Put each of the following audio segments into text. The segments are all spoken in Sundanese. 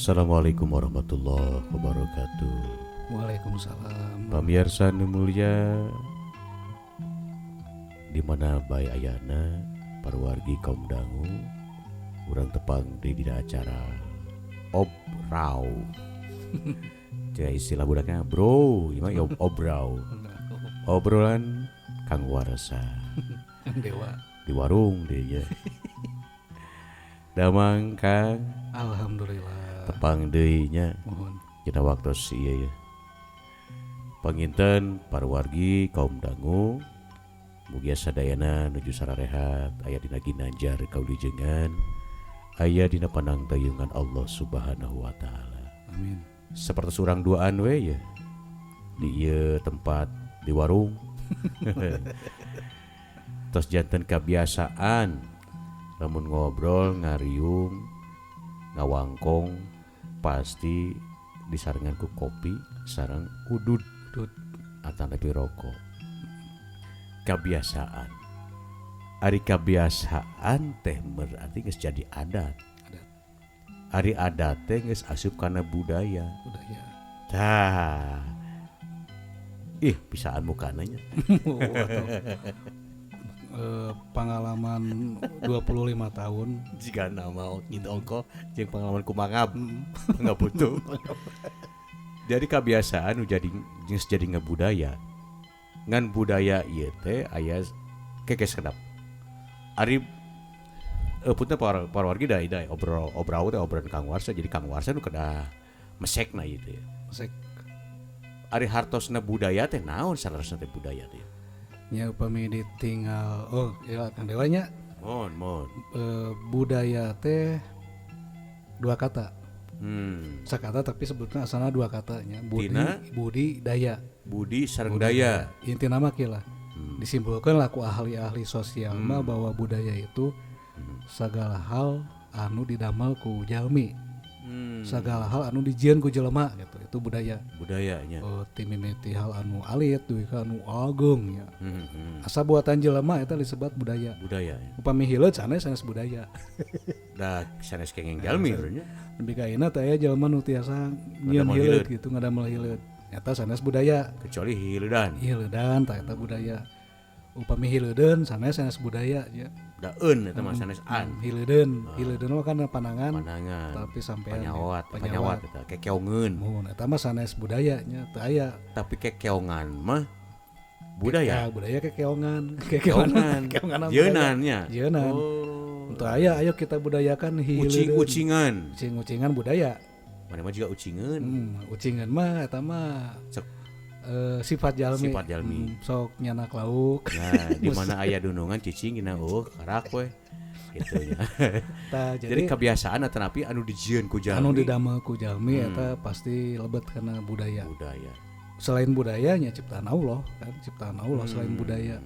Assalamualaikum warahmatullahi wabarakatuh. Waalaikumsalam. Pamirsa nu mulia, di mana bae ayana, parwargi kaum dangu, urang tepang di dina acara Obrau. Cek istilah budaknya bro, gimana ya obrau. Obrolan Kang Warsa. Kang Dewa. Di warung deh ya. Damang, Kang? Alhamdulillah. Tepang deui nya. Mohon. Dina waktu ieu ya. Panginten parwargi kaum dangu, mugia sadayana nuju sararehat, aya dina ginanjar kaulijengan, aya dina panangtayungan Allah Subhanahu wa taala. Amin. Seperti urang duaan we ya. Di ieu tempat, di warung. Tos janten kebiasaan lamun ngobrol, ngariung, ngawangkong, pasti disarengan ku kopi sareng udud. Udud. Atanapi rokok. Kebiasaan. Ari kebiasaan teh berarti geus jadi adat. Adat. Ari adat teh geus asup kana budaya. Budaya. Tah. Ih, pisaan mukana nya. Waduh. Pengalaman 25 tahun. Jika nama gitu ongko jeung pengalaman kumangab. Nggak butuh. Jadi kebiasaan nu jadi geus jadi ngebudaya. Ngan budaya ieu teh aya kekes kedap. Ari punten para wargi da da obrol obrol teh obrolan Kang Warsa, jadi Kang Warsa nu kedah mesekna ieu teh. Mesek. Ari hartosna budaya teh naon saleresna teh budaya teh? Nya upami ditinggal, oh ya Kang Dewa nya. Mohon, mohon. Budaya teh dua kata. Sakata tapi sebetulnya asalnya dua katanya. Budi, Tina? budi daya. Budi sareng Budi daya. Inti nama lah. Disimpulkan lah ku ahli-ahli sosial mah bahwa budaya itu segala hal anu didamel ku jalmi. Segala hal anu dijieun ku jelema gitu. Itu budaya. Budayanya. Oh, ti mimiti hal anu alit dugi ka anu ageng ya. Asa buatan jelema eta disebut budaya. Budaya. Upami hileud sanes sanes budaya. Da sanes kenging jalmi nya. Lebih ka ayeuna teh aya jelema nu tiasa nyieun Ngadamel hileud hileud. gitu, ngadamel hileud. Eta sanes budaya. Kecuali hileudan. Hileudan tah eta budaya. Upami hileudeun sanes sanes budaya nya. Daeun eta mah sanes an. Hileudeun, hileudeun mah kan panangan. Panangan. Tapi sampean panyawat, panyawat. Panyawat eta kekeongeun. Mun eta mah sanes budaya nya, teu aya. Tapi kekeongan mah budaya. Ya, budaya kekeongan. Kekeongan. Kekeongan mah budaya. Jeunan nya. Jeunan. Oh. Teu aya, ayo kita budayakan hileudeunan. Ucing-ucingan. Ucing-ucingan budaya. Mana mah juga ucingeun. Ucingan mah eta mah Cek. Sifat jalmi. Sifat jalmi. Sok nyanak lauk. Nah, di mana aya dunungan cicing dina eueuh karak we. Gitu nya. Tah, jadi, jadi kebiasaan atanapi anu dijieun ku jalmi. Anu didamel ku jalmi eta pasti lebet kana budaya. Budaya. Selain budayanya ciptaan Allah kan, ciptaan Allah selain budaya.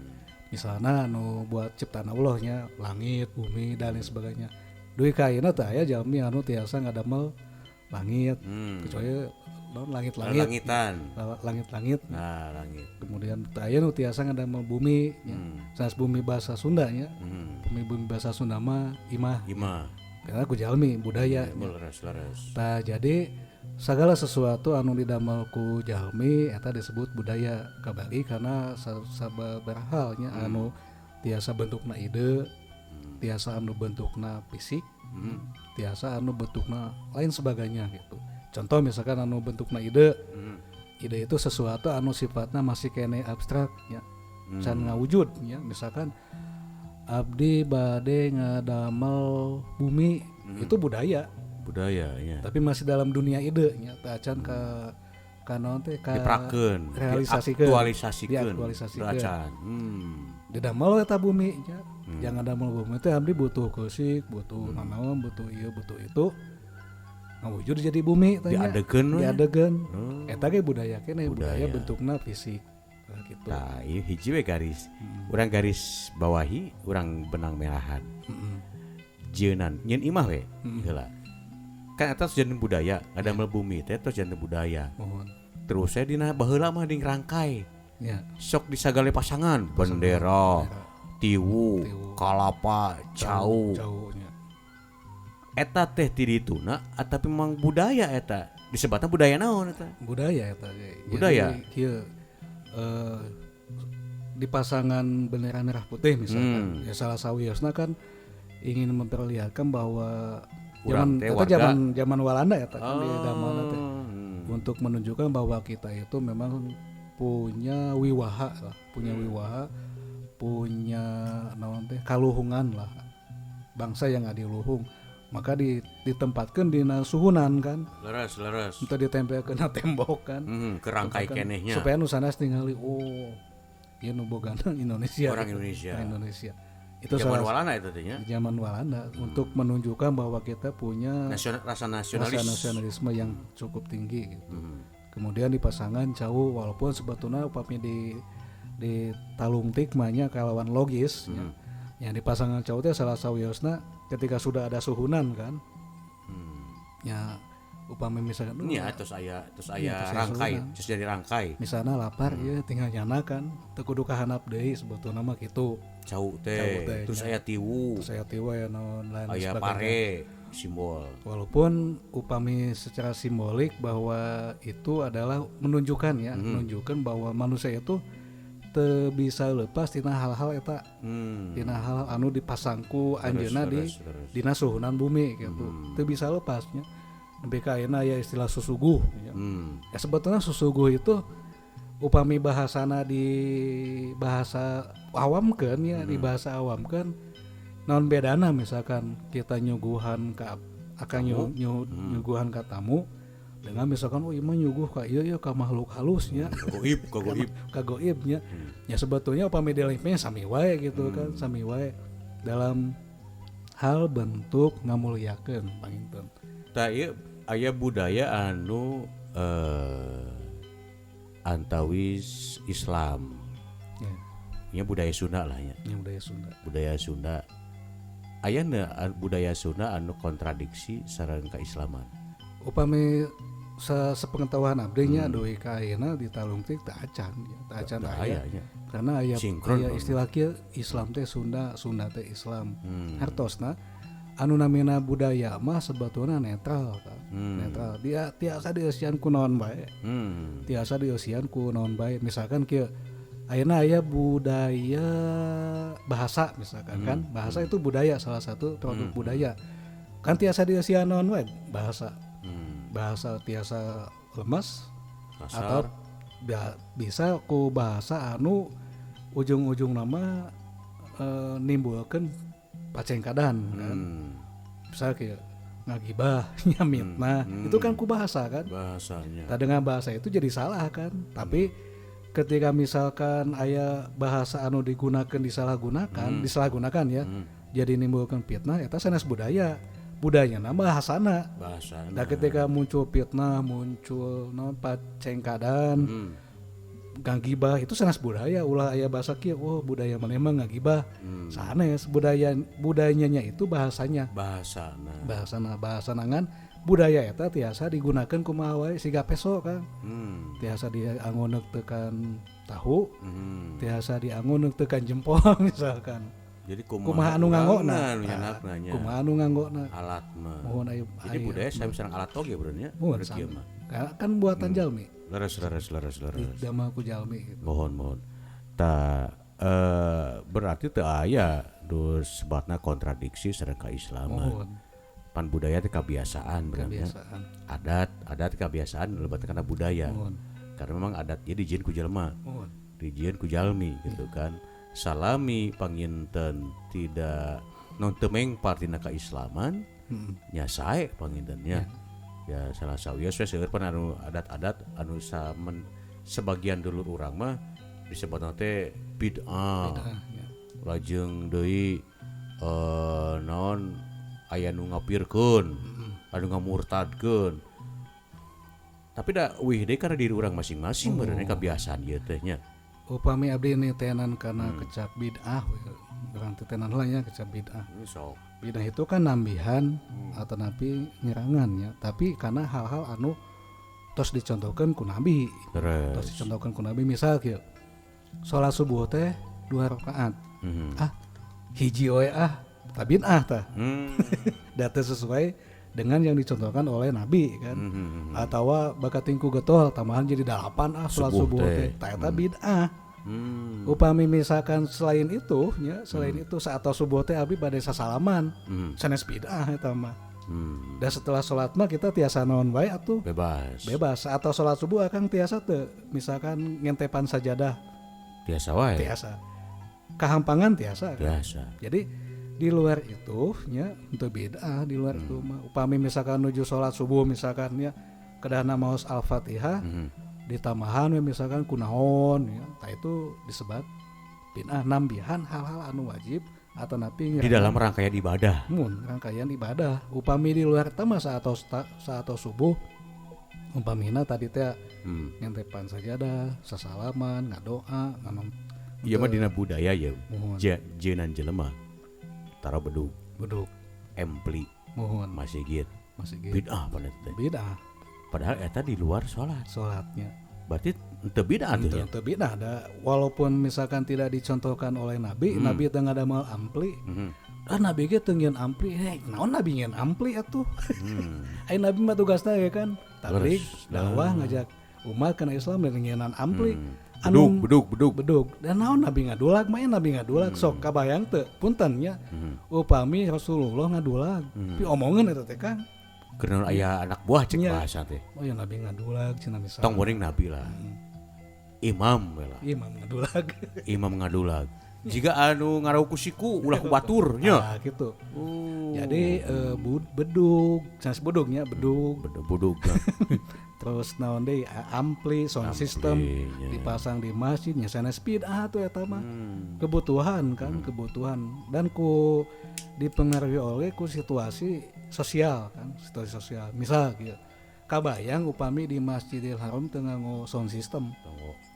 Misalnya anu buat ciptaan Allahnya langit, bumi dan lain sebagainya. Duwi ka ayeuna teh aya jalmi anu tiasa ngadamel langit. Kecuali naon langit-langit. Langitan. Langit-langit. Nah, langit. Kemudian teu aya nu tiasa ngadamel bumi nya. Sanes bumi bahasa Sunda nya. Bumi, bumi bahasa Sunda mah imah. Imah. Karena ku jalmi budaya. Ya, leres, leres. Tah, jadi segala sesuatu anu didamel ku jalmi eta disebut budaya kabali karena sababaraha halnya anu tiasa bentukna ide, tiasa anu bentukna fisik, tiasa anu bentukna lain sebagainya gitu. Contoh misalkan anu bentukna ide, ide itu sesuatu anu sifatna masih kene abstrak ya, can ngawujud ya. Misalkan abdi bade ngadamel bumi, itu budaya. Budaya ya. Tapi masih dalam dunia ide nya, teu acan ka naon teh, ka diprakeun, realisasikeun. Diaktualisasikeun. Diaktualisasikeun. Teu acan. Didamel eta bumi nya. Jangan damel bumi teh abdi butuh keusik, butuh nanaon, butuh ieu, butuh itu. Ngawujud jadi bumi teh nya. Diadegeun we. Diadegeun. Eta ge budaya keneh, budaya Budaya. Bentukna fisik. Nah, gitu. Nah, ieu hiji we garis. Urang garis bawahi, urang benang merahan. Jeunan, nyeun imah we heula. Kan atas janten budaya, ngadamel bumi teh terus janten budaya. Mohon. Terus saya dina baheula mah ding rangkai. Ya. Sok disagale pasangan, bendera, tiwu, Tiwu. kalapa, cau. Cau nya. Eta teh ti dituna atapi memang budaya eta? Disebatna budaya naon eta? Budaya eta ge. Budaya? Jadi kieu, di pasangan bendera merah putih misalkan, ya salah sawiosna kan ingin memperlihatkan bahwa Urang zaman teh eta warga. Zaman zaman Walanda eta kan di damelna teh. Untuk menunjukkan bahwa kita itu memang punya wiwaha lah, punya wiwaha, punya naon teh, kaluhungan lah. Bangsa yang adiluhung. Maka ditempatkan di suhunan kan. Leres, leres. Untuk ditempelkeun na tembok kan. Kerangkai kenehnya. Supaya nu sanes ningali, oh, ieu nu bogana Indonesia. Orang Indonesia. Orang Indonesia. Itu zaman salah Walanda itu teh nya. Di zaman Walanda untuk menunjukkan bahwa kita punya Rasa nasionalis. Rasa nasionalisme yang cukup tinggi gitu. Kemudian di pasangan cau, walaupun sebetulnya upami di talungtik mah nya kalawan logis nya. Yang di pasangan cau teh salah sawiosna ketika sudah ada suhunan kan. Ya upami misalkan Iya, terus aya terus aya rangkai, suhunan. Terus jadi rangkai. Misalnya lapar ya tinggal nyana kan, teu kudu kahanap deui sebetulna mah kitu. Cau teh, Cau teh, terus nya. Aya tiwu, Terus aya tiwa ya naon lain aya sebagainya. Pare simbol. Walaupun upami secara simbolik bahwa itu adalah menunjukkan ya, menunjukkan bahwa manusia itu teu bisa lepas tina hal-hal eta, tina hal anu dipasangku anjeunna di leres, leres. dina suhunan bumi gitu. Teu bisa lepasnya. Nepi ka ayeuna aya istilah susuguh ya. Ya sebetulnya susuguh itu upami bahasana di bahasa awamkeun ya, di bahasa awamkeun naon bedana misalkan kita nyuguhan ka akan nyuguhan ka tamu dengan misalkan, oh, ieu mah nyuguh ka ieu ieu ka makhluk halusnya. Goib, ka goib. Ka goibnya. Ya sebetulnya upami dilengkepi sami wae gitu kan, sami wae dalam hal bentuk ngamuliakeun panginten. Tah, ieu aya budaya anu antawis Islam. Ya. Nya budaya Sunda lah nya. Nya budaya Sunda. Budaya Sunda. Aya budaya Sunda anu kontradiksi sareng keislaman? Upami sepengetahuan abdi nya, dugi ka ayeuna di talungtik teu acan ya, teu acan Teu aya. aya nya. Karena aya Sinkron aya dong. Istilah kieu, Islam teh Sunda, Sunda teh Islam. Hartosna anu namina budaya mah sebetulna netral kan. Netral. Dia tiasa dieusian ku naon bae. Tiasa dieusian ku naon bae. Misalkan kieu, ayeuna aya budaya bahasa misalkan kan. Bahasa itu budaya, salah satu produk budaya. Kan tiasa dieusian naon wae bahasa. Bahasa tiasa lemes Kasar. Atau bisa ku bahasa anu ujung-ujung nama nimbulkeun pacengkadan kan. Misal kayak ngagibah, nyamitnah, itu kan ku bahasa kan. Bahasanya. Nah, dengan bahasa itu jadi salah kan. Tapi ketika misalkan aya bahasa anu digunakan disalahgunakan, disalahgunakan ya, jadi nimbulkan fitnah, eta sanes budaya. Budayana bahasana. Bahasana. Nah, ketika muncul fitnah, muncul naon pacengkadan, ngagibah, itu sanes budaya. Ulah aya bahasa kieu, oh, budaya maneh mah ngagibah. Sanes budaya, budayanya itu bahasanya. Bahasana. Bahasana, bahasa ngan budaya eta tiasa digunakan kumaha wae siga peso kan. Tiasa dianggo tekan tahu, tiasa dianggo tekan jempol misalkan. Jadi Kumaha anu nganggona? anu nyanakna nya. Kumaha anu nganggona? Alat mah. Mohon ayo. Jadi budaya saya sareng alat oge bro nya. Mohon Berarti sami. mah. Karena kan buatan jalmi. Leres, leres, leres, leres. Damel ku jalmi gitu. Mohon, mohon. Ta berarti teu aya dus sebatna kontradiksi sareng keislaman. Mohon. Pan budaya teh kebiasaan berarti. Kebiasaan. Adat, adat kebiasaan lebat kana budaya. Mohon. Karena memang adat ieu dijieun ku jelema. Mohon. Dijieun ku jalmi gitu kan. Salami panginten tidak non teu mengpar tina keislaman, nya sae panginten nya. Ya salah sawios we seueur pan anu adat-adat anu samen sebagian dulur urang mah disebutna teh bid'ah. Bid'ah, ya. Lajeng deui naon aya nu ngapirkeun, anu ngamurtadkeun. Tapi da wih deui karena diri urang masing-masing meureun kebiasaan ieu teh nya. Upami abdi nitenan karena kecap bid'ah, we. Urang titenan lah ya kecap bid'ah. Ini sok. Bid'ah itu kan nambihan atau nabi nyerangan ya, tapi karena hal-hal anu tos dicontohkan ku nabi. Terus. Tos dicontohkan ku nabi misal kieu. Salat subuh teh 2 rakaat. Ah, hiji we ah, tah bid'ah tah. Data sesuai dengan yang dicontohkan oleh Nabi kan. Atau bakating ku getol tambahan jadi 8 sholat subuh teh. Eta bid'ah. Upami misalkan selain itu nya, selain itu saat subuh teh abdi bade sasalaman. Sanes bid'ah eta mah. Dan setelah sholat mah kita tiasa naon wae atuh. Bebas. Bebas. Atau sholat subuh akan tiasa teu misalkan ngentepan sajadah. Tiasa wae. Tiasa. Kahampangan tiasa kan? Tiasa. Jadi di luar itu nya teu bid'ah di luar itu mah. Upami misalkan nuju sholat subuh misalkan nya kedahna maos Al-Fatihah ditambahan we misalkan kunaon ya, tah itu disebut bid'ah nambihan hal-hal anu wajib atau napi di dalam rangkaian ibadah. Mun rangkaian ibadah. Upami di luar teh mah saat subuh umpamina tadi teh ngentepan sajadah, sasalaman, ngadoa, nganom. Ieu mah dina budaya ya. Jeunan jelema tara bedug. Bedug. Empli. Muhun. Masjid. Masjid. Bid'ah pada teh. Bid'ah. Padahal eta di luar salat. Salatnya. Berarti teu bid'ah tuh ya. Teu bid'ah da walaupun misalkan tidak dicontohkan oleh Nabi, Nabi teu ngadamel ampli. Ah Nabi ge teu ngieun ampli. Heh, naon Nabi ngieun ampli atuh. Ai Nabi mah tugasna ya kan tabligh, dakwah ngajak umat kana Islam dan ngienan ampli. Anu bedug. Dan naon Nabi ngadulag, mah Nabi ngadulag sok kabayang teu punten nya. Upami Rasulullah ngadulag, pi omongeun eta teh Kang. Keur aya anak buah cek bahasa teh. Oh ya Nabi ngadulag cenah misalnya. Tong boring Nabi lah. Imam we lah. Imam ngadulag. Imam ngadulag. Jika anu ngarau ku siku ulah ku batur nya. Nah, gitu. Oh. Jadi bedug, sanes bedugnya bedug. Bedug. Terus naon deui ampli sound system ya. Dipasang di masjid nya sanes bid'ah tuh eta mah. Kebutuhan kan, kebutuhan dan ku dipengaruhi oleh ku situasi sosial kan, situasi sosial. Misal kieu. Kabayang upami di Masjidil Haram teu nganggo sound system.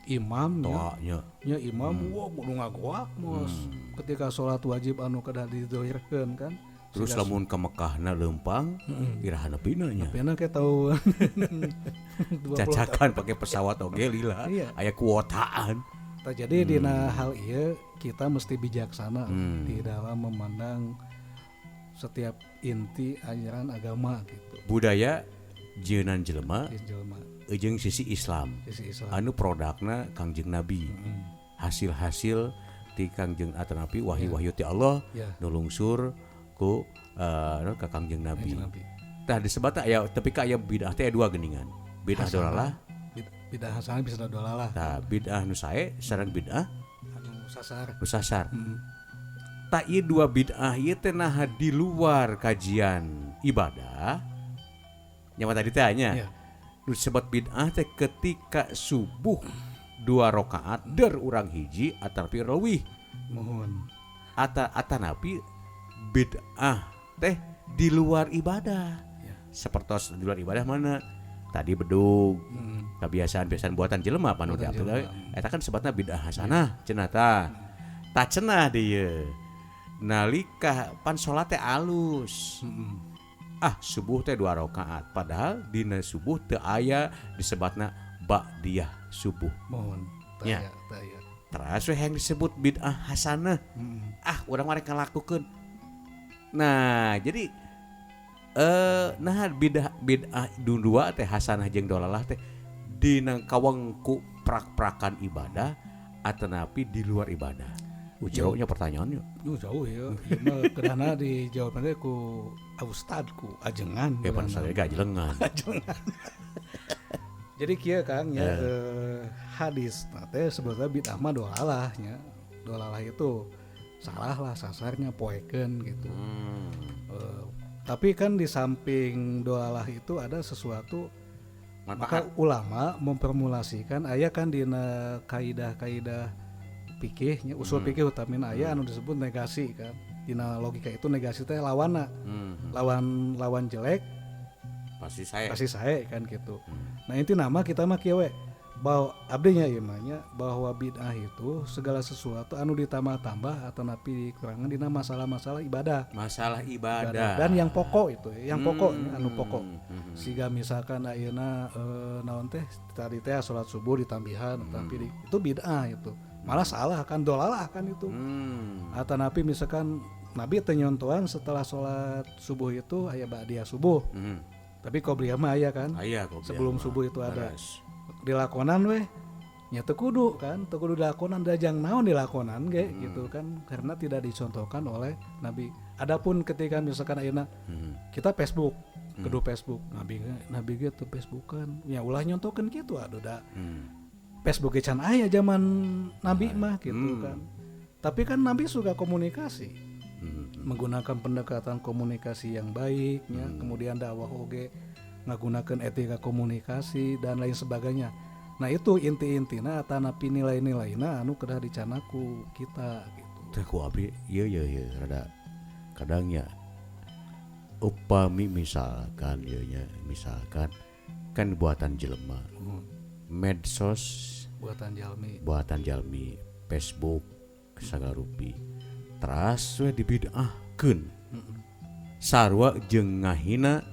Imam nya imam wah kudu ngagoak mos. Ketika salat wajib anu kedah didohirkeun kan. Terus lamun ke Mekahna leumpang, iraha nepina nya. Nepina ke tahu. Cacakan pakai pesawat oge lila, aya kuotaan. Tah jadi dina hal ieu kita mesti bijaksana di dalam memandang setiap inti ajaran agama gitu. Budaya jeunan jelema jeung sisi Islam. Sisi Islam. Anu produkna Kangjeng Nabi. Hasil-hasil ti Kangjeng Nabi wahyu-wahyu ti Allah nulungsur ku ka Kangjeng Nabi. Tah disebat aya tapi ka aya bid'ah teh dua geuningan. Bid'ah dolalah, bid'ah hasanah bisa dolalah. Tah bid'ah nu sae sareng bid'ah anu sasar. Nu sasar. Tah ieu dua bid'ah ieu teh naha di luar kajian ibadah. Nya tadi teh nya. Nu disebut bid'ah teh ketika subuh 2 rakaat der urang hiji atanapi leuwih. Mohon. Atanapi bid'ah teh di luar ibadah. Ya. Sepertos di luar ibadah mana? Tadi bedug, kebiasaan-biasaan buatan jelema panu teh eta kan sebatna bid'ah hasanah cenah tah. Tah cenah dieu. Nalika pan salat teh alus. Ah subuh teh 2 rakaat padahal dina subuh teu aya disebatna ba'diyah subuh. Mohon. Nya. Teras we yang disebut bid'ah hasanah. Ah urang mah rek ngalakukeun. Nah, jadi nah bid'ah dua teh hasanah jeung dolalah teh dina kawengku prak-prakan ibadah atanapi di luar ibadah. Jauhnya pertanyaannya. Jauh ya. Ieu mah kedahna dijawabna ku ustad ku ajengan. Ya pan saya ge ajengan. Ajengan. Jadi kieu Kang ya hadis nah teh sebetulnya bid'ah mah dolalah nya. Dolalah itu salah lah sasarnya poekeun gitu. Tapi kan di samping dolalah itu ada sesuatu manfaat. Maka ulama memformulasikan aya kan dina kaidah-kaidah fikihnya usul fikih utamina aya anu disebut negasi kan. Dina logika itu negasi teh lawanna. Lawan jelek pasti sae. Pasti sae kan gitu. Nah inti nama kita mah kieu we. Bahwa abdinya ieu mah nya bahwa bid'ah itu segala sesuatu anu ditambah-tambah atau napi dikurangan dina masalah-masalah ibadah. Masalah ibadah. Dan yang pokok itu, yang pokok anu pokok. Siga misalkan ayeuna naon teh tadi teh salat subuh ditambihan tapi itu bid'ah itu. Malah salah kan dolalah kan itu. Atau napi misalkan Nabi teu nyontohan setelah sholat subuh itu aya ba'diyah subuh. Tapi qobliyah mah aya kan. Aya qobliyah. Sebelum mah. Subuh itu ada. Leres. Dilakonan weh nya teu kudu kan, teu kudu dilakonan da jang naon dilakonan ge gitu kan, karena tidak dicontohkan oleh Nabi. Adapun ketika misalkan ayeuna kita Facebook, kudu Facebook, Nabi ge teu Facebookan, ya ulah nyontokeun kitu aduh da. Facebook ge can aya zaman Nabi mah gitu kan. Tapi kan Nabi suka komunikasi. Menggunakan pendekatan komunikasi yang baik ya, kemudian dakwah oge ngagunakeun etika komunikasi dan lain sebagainya. Nah itu inti-intina atanapi nilai-nilaina anu kedah dicandak ku kita gitu. Teh ku abdi ieu ieu ieu rada kadangnya upami misalkan ieu nya, misalkan kan buatan jelema medsos Buatan jalmi. Buatan jalmi, Facebook sagala rupi teras we dibid'ahkeun sarua jeung ngahina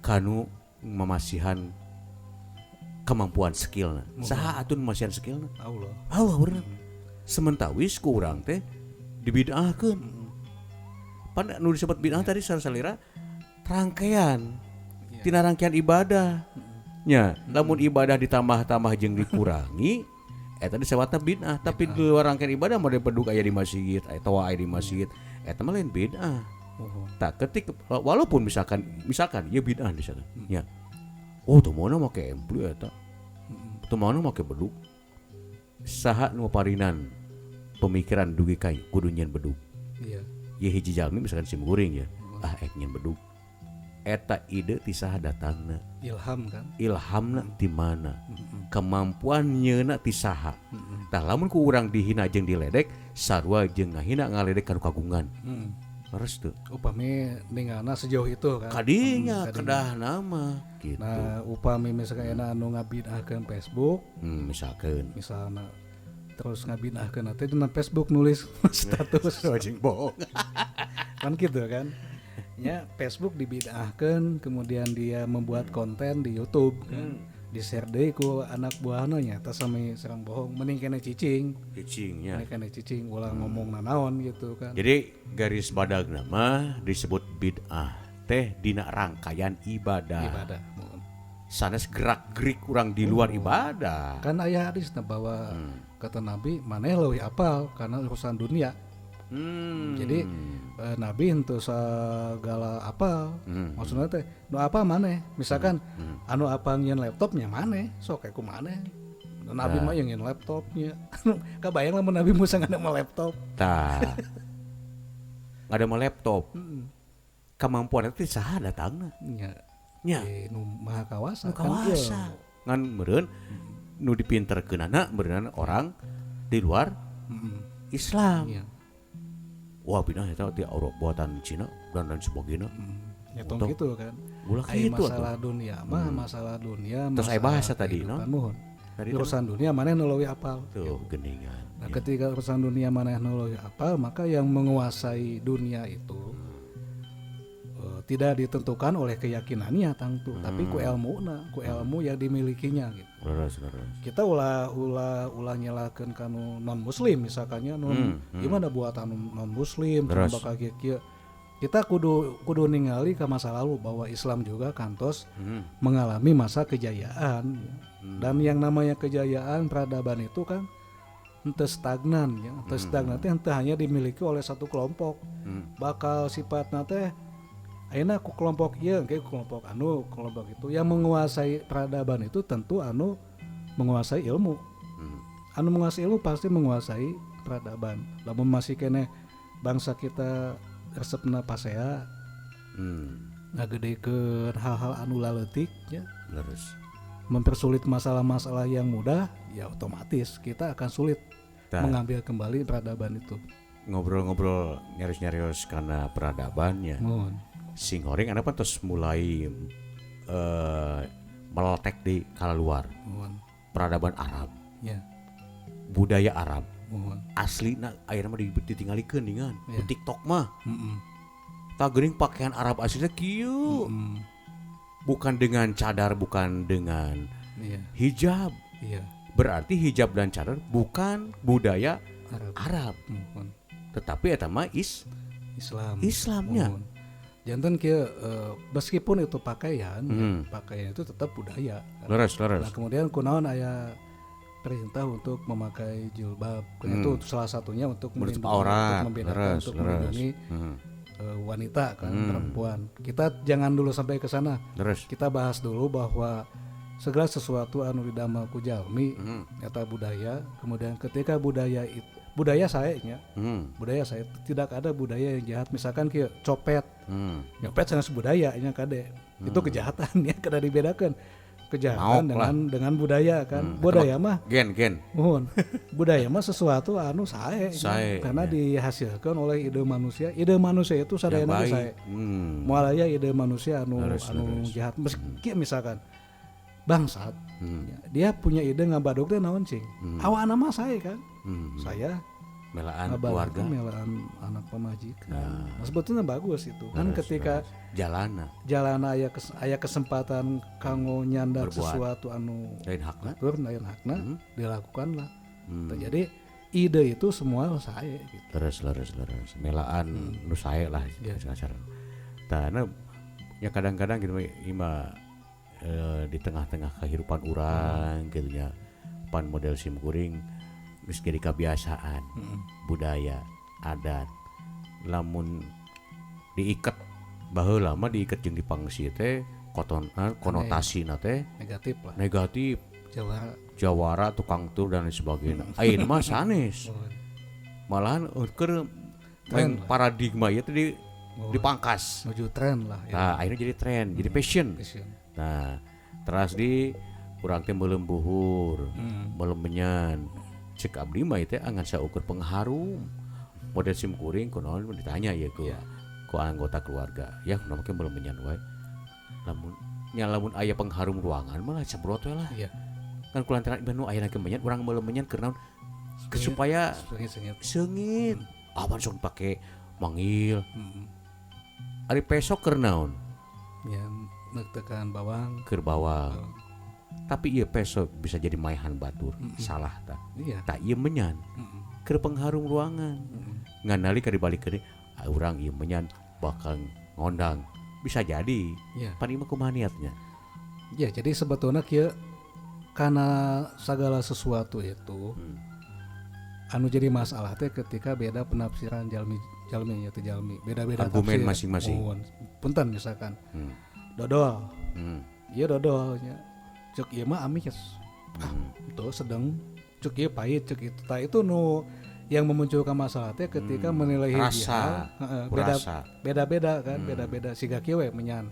kanu mamasihan kemampuan skillna. Saha atuh nu masihan skillna? Allah. Allah bener. Sementawis ku urang teh dibid'ahkeun. Pan nu disebut bid'ah tadi salira rangkaian tina rangkaian ibadah nya. Lamun ibadah ditambah-tambah jeung dikurangi, eta disebutna bid'ah. Tapi di luar rangkaian ibadah, model bedug aya di masjid atawa aya di masjid, eta mah lain bid'ah. Tak ketik walaupun misalkan misalkan ya bid'ah misalkan nya, oh teu meunang make ampli, eta teu meunang make bedug. Saha nu parinan pemikiran dugi ka kudu nyieun bedug? Ya hiji jalmi misalkan sim kuring ya, ah ek nyieun bedug. Eta ide ti saha datangna? Ilham kan. Ilhamna ti mana, kemampuan nyeuna ti saha? Tah lamun ku urang dihina jeung diledek, sarua jeung ngahina ngaledek kanu kagungan. Leres teu? Upami ningana sejauh itu kan. Kadinya kedah nama gitu. Nah, upami misalkan enak anu ngabid'ahkeun Facebook, Misalkan misalnya terus ngabid'ahkeun teh dina Facebook nulis status anjing bohong. Kan gitu kan. Ya, Facebook dibid'ahkeun, kemudian dia membuat konten di YouTube kan. Di share deui ku anak buahna nya eta sami sareng bohong, mending keneh cicing. Cicingnya. Mending keneh cicing ulah ngomong nanaon gitu kan. Jadi garis badag nama disebut bid'ah teh dina rangkaian ibadah. Ibadah. Muhun. Sanes gerak gerik urang di luar ibadah. Kan aya hadisna bahwa kata Nabi maneh leuwih apal karena urusan dunia. Jadi Nabi henteu segala apal. Maksudnya teh nu apa maneh? Misalkan anu apa nyieun laptopnya maneh, sok kayak ku maneh. Nabi mah yang nyieun laptopnya. Kabayang lamun Nabi Musa ngadamel laptop. Tah. Ngadamel laptop. Kemampuan itu saha datangna? Nya. Nya. Nu maha kawasa. Nu Kan kawasa. Ngan meureun nu dipinterkeunana meureun orang di luar Islam. Wah pindah eta ti Eropa, buatan Cina dan lain sebagainya. Ya tong gitu kan. Ulah Ai kitu atuh. Masalah dunia mah, masalah dunia, Terus aya masalah bahasa tadi, no? kehidupan, muhun. Tadi teh Urusan dunia maneh nu leuwih apal. Tuh geningan. Nah, ketika urusan dunia maneh nu leuwih apal, maka yang menguasai dunia itu tidak ditentukan oleh keyakinannya tangtu, tapi ku ilmuna, ku ilmu yang dimilikinya gitu. Leres, leres. Kita ulah ulah ulah nyalahkeun kanu non muslim misalkannya, non gimana buatan non muslim bakal kieu. Kita kudu kudu ningali ke masa lalu bahwa Islam juga kantos mengalami masa kejayaan dan yang namanya kejayaan peradaban itu kan henteu stagnan ya, henteu stagnan teh henteu hanya dimiliki oleh satu kelompok. Bakal sifatna teh ayeuna ku kelompok ieu, engke ku kelompok anu, kelompok itu. Yang menguasai peradaban itu tentu anu menguasai ilmu. Anu menguasai ilmu pasti menguasai peradaban. Lamun masih keneh bangsa kita resepna pasea, ngagedekeun hal-hal anu laletik ya, mempersulit masalah-masalah yang mudah, ya otomatis kita akan sulit mengambil kembali peradaban itu. Ngobrol-ngobrol nyarios-nyarios karena peradabannya. Mohon. Sing horeng anda terus mulai meletek di kala luar. Mohon. Peradaban Arab. Budaya Arab. Mohon. Asli na akhirnya mah ditinggalikeun dengan di TikTok mah. Tah geuning pakaian Arab aslinya kieu. Bukan dengan cadar, bukan dengan hijab. Berarti hijab dan cadar bukan budaya Arab. Arab. Mohon. Tetapi eta mah Islam. Islamnya. Janten kieu meskipun itu pakaian, pakaian itu tetap budaya. Kan? Leres. Nah, kemudian kunaon aya perintah untuk memakai jilbab. Itu salah satunya untuk menutup melindungi, aurat, untuk membedakan, untuk melindungi wanita kan, perempuan. Kita jangan dulu sampai ke sana. Terus. Kita bahas dulu bahwa segala sesuatu anu didamel ku jalmi eta budaya. Kemudian ketika budaya itu budaya saenya, budaya saya tidak ada budaya yang jahat. Misalkan kieu copet, nyopet sanes budaya nya kade. Itu kejahatan ya, kada dibedakan. Kejahatan dengan budaya kan. Budaya mah gen. Mohon. Budaya mah sesuatu anu sae karena dihasilkan oleh ide manusia. Ide manusia itu sadayana sae. Moal aya ide manusia anu anu jahat. Meski misalkan bangsat, dia punya ide ngabadog teh naon cing. Awakna mah sae kan. Saya melaan keluarga, melaan anak pemajikan. Nah, sebetulnya bagus itu. Kan ketika jalana aya kesempatan kanggo nyandak sesuatu anu lain hakna, lain hakna dilakukanlah. Jadi ide itu semua sae gitu. Terus melaan nu sae lah kasar. Tah ya kadang-kadang gitu ima di tengah-tengah kehidupan urang gitu nya pan model sim kuring geus jadi kebiasaan budaya adat lamun diikat baheula mah diikat jeung dipangsi teh konotasina teh negatif lah, negatif jawara tukang tur dan lain sebagainya. Ayeuna mah sanes malahan keur paradigma ieu teh dipangkas menuju tren lah ya. Nah, akhirnya jadi tren, jadi passion. Nah, teras di urang teh meuleum buhur, meuleum menyan. Cek abdi mah teh angan saukur pengharum. Model sim kuring kunaon ditanya ya ku anggota keluarga. Ya kunaon make meuleum menyan wae. Lamun nya lamun aya pengharum ruangan malah cebrot we lah. Iya. Kan kulantaran ieu nu aya lagi menyan urang meuleum menyan keur naon? Supaya seungit. Awan sok dipake manggil. Ari pesok keur naon? Ya netekan bawang. Keur bawang. Tapi ieu peso bisa jadi maehan batur, salah tah. Iya. Tah ieu menyan. Keur pengharum ruangan. Ngan nalika dibalikeun urang ieu menyan bakal ngondang. Bisa jadi. Iya. Pan ieu mah kumaha niatnya? Ya, jadi sebetulnya kieu karena segala sesuatu itu anu jadi masalah teh ketika beda penafsiran jalmi nya teh jalmi, beda-beda argumen masing-masing. Punten misalkan. Dodol. Ieu dodolnya. Cek ieu mah amis. Itu sedang cek ieu pahit, cek itu. Tah itu nu yang memunculkan masalah teh ketika menilai rasa, beda-beda kan, beda-beda siga kieu we menyan.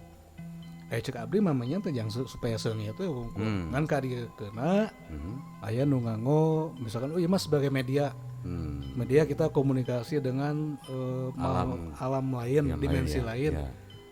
Cek abdi mah menyan teh jang supaya seungit we wungkul. Ngan ka dieu keuna aya nu nganggo misalkan oh ieu mah sebagai media. Media kita komunikasi dengan alam lain, dimensi lain. Ya.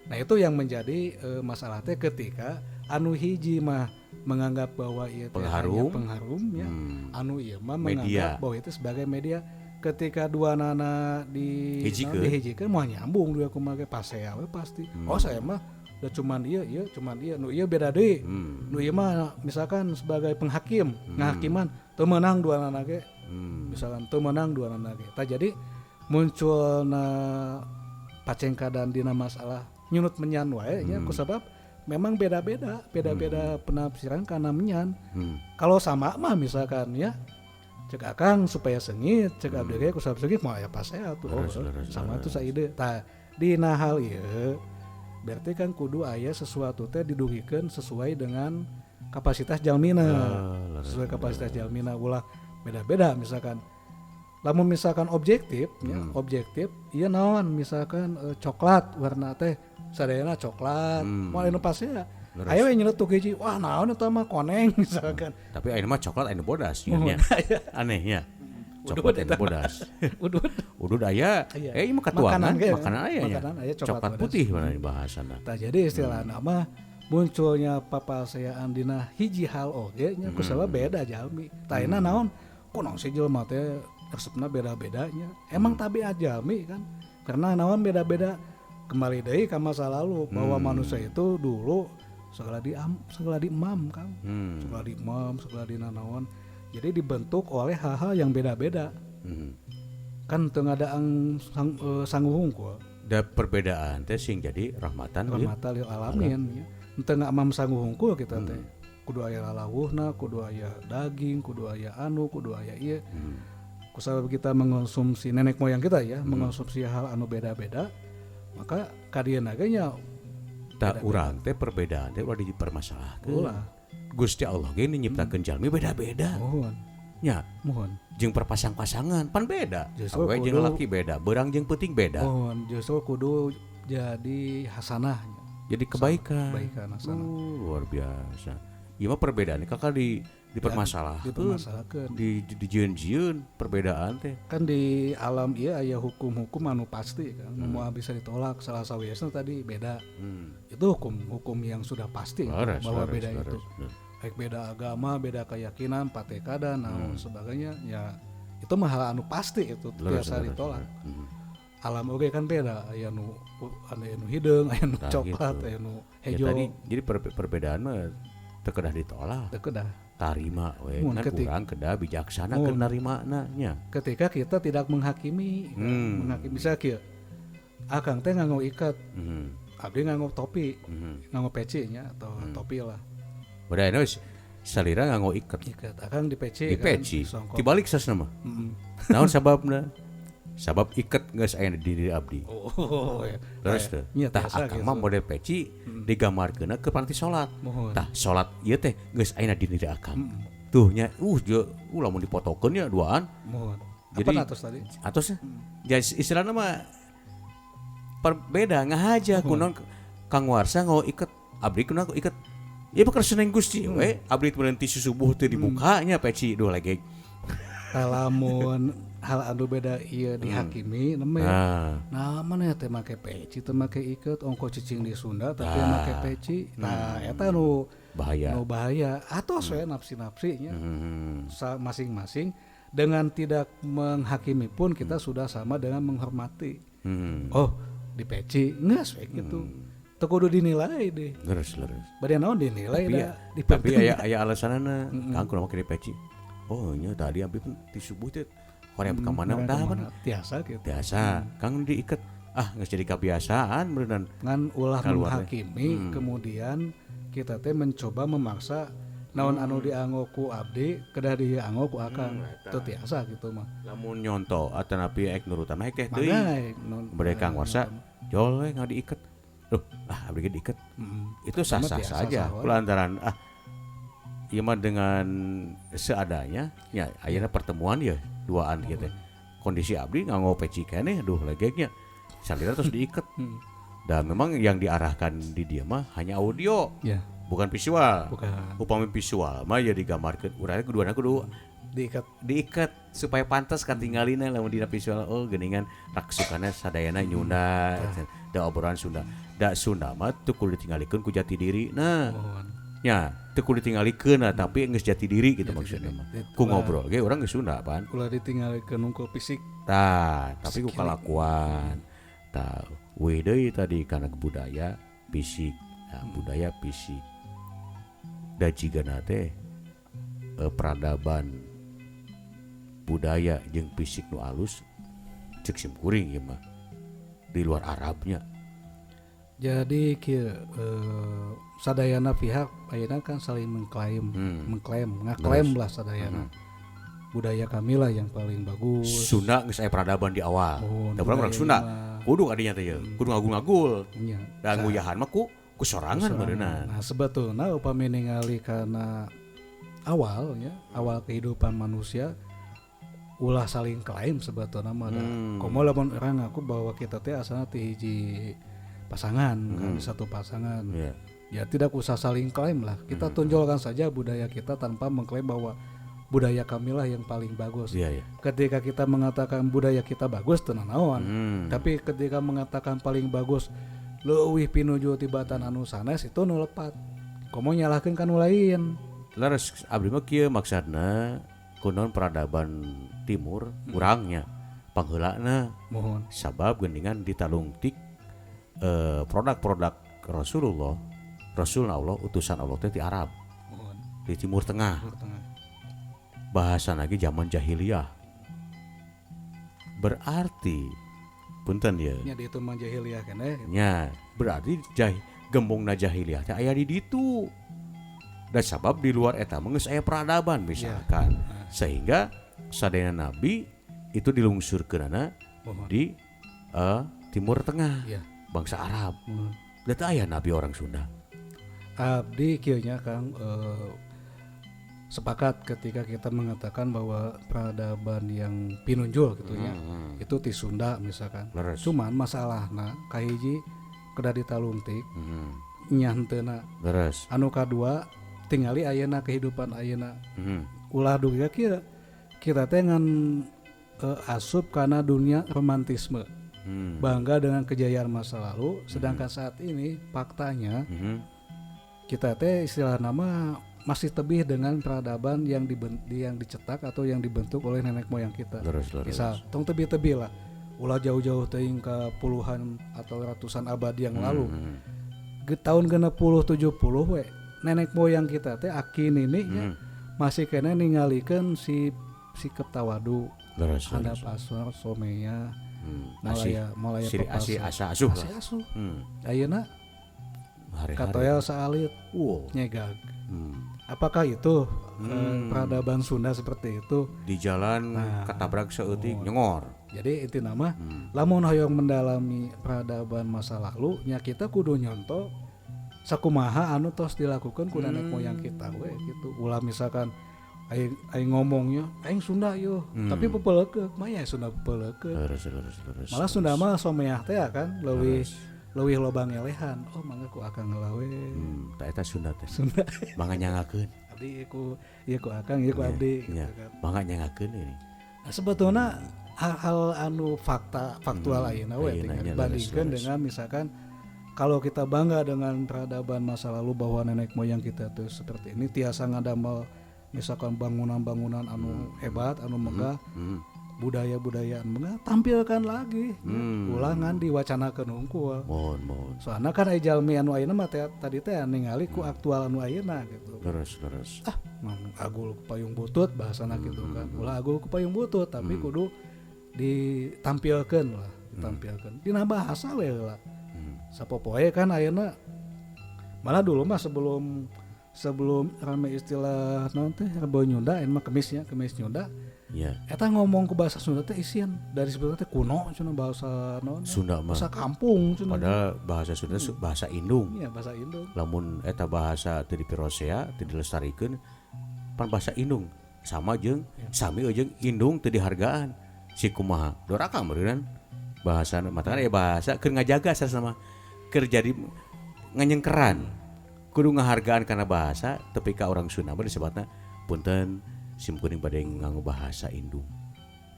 Nah, itu yang menjadi masalah teh ketika anu hiji mah menganggap bahwa ieu teh hanya pengharum ya. Anu ieu mah menganggap bahwa itu sebagai media. Ketika dua nana dihijikeun moal nyambung dua kumaha ge pasea we pasti. Oh saya mah udah cuman ieu cuman ieu nu ieu beda deui. Nu ieu mah misalkan sebagai penghakim, ngahakiman teu meunang dua nana ge. Misalkan teu meunang dua nana ge. Tah jadi munculna pacengkadan dina masalah nyunut menyan wae nya kusabab memang beda-beda penafsiran karena menyan. Kalau sama mah misalkan ya cek akang supaya sengit, cek abdi ge kusabab sengit mah aya pasea tuh. Sama tuh saide. Tah dina hal ieu berarti kan kudu aya sesuatu teh didugikeun sesuai dengan kapasitas jalmina. Sesuai kapasitas jalmina ulah beda-beda misalkan. Lamun misalkan objektif ya, objektif ieu naon misalkan coklat warna teh sadayana coklat, moal anu pasea. Aya we nyeletuk hiji, wah naon eta mah koneng misalkan. Tapi ayeuna mah coklat anu bodas nya. Anehnya. Coklat anu bodas. Udud. Udud aya, ieu mah katuangan, makanan aya nya. Makanan aya coklat putih mana bahasana. Tah jadi istilahna mah munculnya papaseaan dina hiji hal oge nya kusabab beda jalmi. Tah ayeuna naon? Kunaon sih jelema teh resepna beda-bedanya. Emang tabiat jalmi kan. Karena naon beda-beda. Kembali deui ka masa lalu bahwa manusia itu dulu segala di emam Kang. Segala di emam, segala di nanaon. Jadi dibentuk oleh hal-hal yang beda-beda. Kan teu ngadaang sangu hungkul. Da perbedaan teh sing jadi rahmatan lil alamin ya. Teu ngamam sangu hungkul kita teh. Kudu aya lalawuhna, kudu aya daging, kudu aya anu, kudu aya ieu. Kusabab kita mengonsumsi nenek moyang kita ya, mengonsumsi hal anu beda-beda, maka kadieuna ge nya tah urang teh perbedaan teh ulah dipermasalahkeun. Ulah. Gusti Allah ge nyiptakeun jalmi beda-beda. Mohon. Nya, mohon. Jeung perpasang-pasangan pan beda. Awewe jeung lalaki beda, beurang jeung peuting beda. Mohon, justru kudu jadi hasanah. Jadi kebaikan. Kebaikan hasanah. Luar biasa. Ieu mah perbedaan kakak dipermasalahkeun. Dipermasalahkeun. Dijieun-jieun perbedaan teh. Kan di alam ieu aya hukum-hukum anu pasti kan, moal bisa ditolak. Salah sawiosna tadi beda. Itu hukum yang sudah pasti bahwa beda itu. Baik beda agama, beda keyakinan, patekada, naon sebagainya, ya itu mah hal anu pasti itu biasa ditolak. Alam oge kan beda, aya nu hideung, aya nu coklat, aya nu hejo. Ya, tadi jadi perbedaan mah teu kedah ditolak. Teu kedah. Tarima we kan urang kedah bijaksana keur narimana nya. Ketika kita tidak menghakimi, menghakimi bisa kieu. Akang teh nganggo ikat. Abdi nganggo topi, nganggo peci nya atau topi lah. Udah geus salira nganggo iket. Iket akang di peci. Di peci. Dibalik sasna mah. Naon sababna? Sabab iket geus aya di diri abdi. Oh ya. Terus teh. Tah akang mah model peci digambarkeunna ke panti salat. Tah salat ieu teh geus aya di diri akang. Tuh nya lamun dipotokeun nya duaan. Mohon. Jadi apa atos tadi? Atos. Jadi istilahna mah perbeda ngahaja kunaon Kang Warsa nganggo iket, abdi kunaon iket. Ya bakal seneng Gusti we, abdi berhenti subuh teu dibukanya peci duh lagi. Lamun hal anu beda ieu dihakimi neme. Nah, mana teh make peci teu make iket ongko cicing di Sunda tapi make peci. Nah, eta nu bahaya. Nu bahaya atos we nafsi-nafsinya. Masing-masing dengan tidak menghakimi pun kita sudah sama dengan menghormati. Oh, di peci geus we kitu. Teu kudu dinilai deh. Leres. Bade naon dinilai da. Tapi aya alasanana Kang kunaon make di peci. Oh nya tadi abdi pun di subuh teh hoream ka mana tah pan tiasa kitu. Tiasa. Kang diiket geus jadi kebiasaan beuneunan. Ngan ulah menghakimi kemudian kita teh mencoba memaksa naon anu dianggo ku abdi kedah dianggo ku akang. Teu tiasa kitu mah. Lamun nyonto atanapi ek nurutan mah teh teuing. Bade Kang Warsa jol we ngadiiket. Duh, abdi ge diiket. Itu sah-sah saja. Kulantaran ieu mah dengan seadanya ya ayeuna pertemuan ya duaan gitu. Kondisi abdi nganggo peci keneh duh legegnya. Salira terus diiket. Dan memang yang diarahkan di dia mah hanya audio. Ya. Bukan visual. Bukan. Upami visual mah ya digambarkeun urang kuduana kudu diikat supaya pantas kan tinggalina lamun dina visual oh geuningan raksukana sadayana nyunda da obrolan Sunda. Da Sunda mah teu kudu ditinggalikeun ku jati diri. Nah. Nya teu kudu ditinggalikeun tapi geus jati diri gitu maksudna mah. Ku ngobrol ge urang geus Sunda pan. Ulah ditinggalikeun nungkul fisik. Tah, tapi ku kalakuan. Tah, we deui tadi kana budaya fisik. Nah, budaya fisik. Da jigana teh peradaban budaya jeung fisik nu alus cek sim kuring ieu mah di luar Arabnya. Jadi kieu sadayana pihak ayeuna kan saling mengklaim, ngaklaim lah sadayana. Budaya kami lah yang paling bagus. Sunda geus aya peradaban di awal. Da urang Sunda kudu adinya teh ye, kudu ngagul-ngagul. Da nguyahan mah ku sorangan meureunna. Nah, sebetulna upami ningali kana awal ya, awal kehidupan manusia ulah saling klaim sebetulna mah da. Komo lamun urang ngaku bahwa kita teh asalna ti hiji pasangan kan, satu pasangan. Yeah. Ya tidak usah saling klaim lah. Kita tonjolkan saja budaya kita tanpa mengklaim bahwa budaya kamilah yang paling bagus. Yeah, yeah. Ketika kita mengatakan budaya kita bagus teu nanaon. Tapi ketika mengatakan paling bagus leuwih pinuju tibatan anu sanes itu nu lepat. Komo nyalahkeun ka nu lain. Leres abdi mah kieu maksudna kunaon peradaban timur urangnya pangheulana. Mohon. Sabab geuningan ditalungtik produk-produk Rasulullah, Rasul Allah, utusan Allah teh di Arab. Mohon. Di Timur Tengah. Timur Tengah. Bahasa lagi zaman jahiliyah. Berarti punten ya. Nya di itu mah jahiliyah keneh. Nya, berarti gembongna jahiliyah teh aya di ditu. Dan sabab di luar eta mah geus aya peradaban misalkan. Sehingga sadayana nabi itu dilungsurkeunana di Timur Tengah. Bangsa Arab. Da teu aya nabi orang Sunda. Abdi kieu nya Kang, sepakat ketika kita mengatakan bahwa peradaban yang pinunjul gitu nya itu ti Sunda misalkan. Cuman masalahna kahiji kedah ditalungtik nya henteuna. Anu kadua tingali ayeuna kehidupan ayeuna. Ulah dugi kieu kita teh ngan asup kana dunia romantisme. Bangga dengan kejayaan masa lalu, sedangkan saat ini faktanya kita teh istilah nama masih tebih dengan peradaban yang yang dicetak atau yang dibentuk oleh nenek moyang kita. Leres. Misal, tong tebih-tebih lah, ulah jauh-jauh teuing ke puluhan atau ratusan abad yang lalu. Tahun 60 70 we, nenek moyang kita teh aki nini masih keneh ningalikeun si sikep tawadu, handap asor, someya, Asih, malaya malaya siri asih pepasa. asa asuh lah. Asih asuh. Ayeuna Hari-hari. katoel saalit nyegag. Apakah itu peradaban Sunda seperti itu? Di jalan ketabrak saeutik nyengor. Jadi inti nama lamun hoyong mendalami peradaban masa lalu nya kita kudu nyonto sakumaha anu tos dilakukan ku nenek moyang kita we gitu. Ulah misalkan aing aing ngomongnya aing Sunda yo, tapi pepelekeuk mah ya Sunda pepelekeuk. Leres leres leres. Malah Sunda mah someah teh kan leuwih leuwih loba ngelehan. Oh mangga ku akang heula we. Tah eta Sunda teh. Sunda. Mangga nyangakeun. Abdi ieu ku ieu ku akang, ieu ku abdi gitu kan. Mangga nyangakeun ini. Nah, sebetulnya hal-hal anu fakta faktual ayeuna we ayeuna tinggal nya, leres, dibandingkan leres. dengan misalkan kalau kita bangga dengan peradaban masa lalu bahwa nenek moyang kita tuh seperti ini tiasa ngadamel misalkan bangunan-bangunan anu hebat anu megah, budaya-budaya anu megah, tampilkan lagi ulah ngan diwacanakeun hungkul. Mohon mohon. Soalnya kan aya jalmi anu ayeuna mah teh tadi teh ningali ku aktual anu ayeuna gitu. Leres leres. Ah, mang agul ku payung butut bahasana gitu kan. Ulah agul ku payung butut tapi kudu ditampilkeun lah, ditampilkeun. Dina bahasa we lah. Sapopoe kan ayeuna malah dulu mah sebelum sebelum rame istilah naon teh Rebo Nyunda, ayeuna mah kemisnya, kemis Nyunda. Eta ngomong ke bahasa Sunda teh isian dari sebetulnya teh kuno cenah bahasa naon Sunda mah. Bahasa kampung cenah. Padahal bahasa Sunda bahasa Indung. Iya, bahasa Indung. Lamun eta bahasa teu dipirosea, teu dilestarikeun, pan bahasa Indung sama jeung sami jeung Indung teu dihargaan. Si kumaha? Doraka meureunnan bahasa matakan ya bahasa keur ngajaga sasama keur jadi nganyengkeran. Kudu ngahargaan kana bahasa tepi ka orang Sunda mah disebutna punten sim kuring bade nganggo bahasa Indung.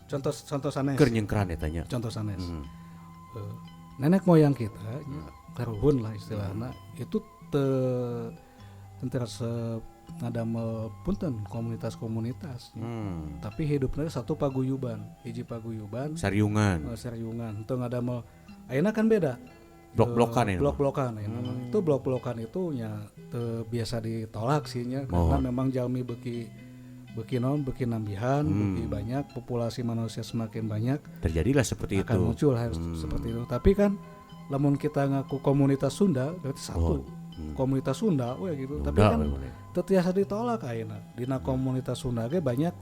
Contoh contoh sanes. Keur nyengkeran eta nya. Contoh sanes. Nenek moyang kita nya, karuhun lah istilahna itu teu resep ngadamel punten komunitas-komunitas. Tapi hidupnya satu paguyuban, hiji paguyuban, Sariungan. Sariungan. Teu ngadamel ayeuna kan beda. Blok-blokan ya. Blok-blokan ayeuna mah. Itu blok-blokan itu nya teu biasa ditolak sih nya karena memang jalmi beuki beuki naon beuki nambihan, beuki banyak, populasi manusia semakin banyak, Terjadilah seperti akan itu. Muncul hal seperti itu. Tapi kan lamun kita ngaku komunitas Sunda berarti satu komunitas Sunda we gitu. Tapi Sunda, kan we, boleh. Teu tiasa ditolak ayeuna. Dina komunitas Sunda ge banyak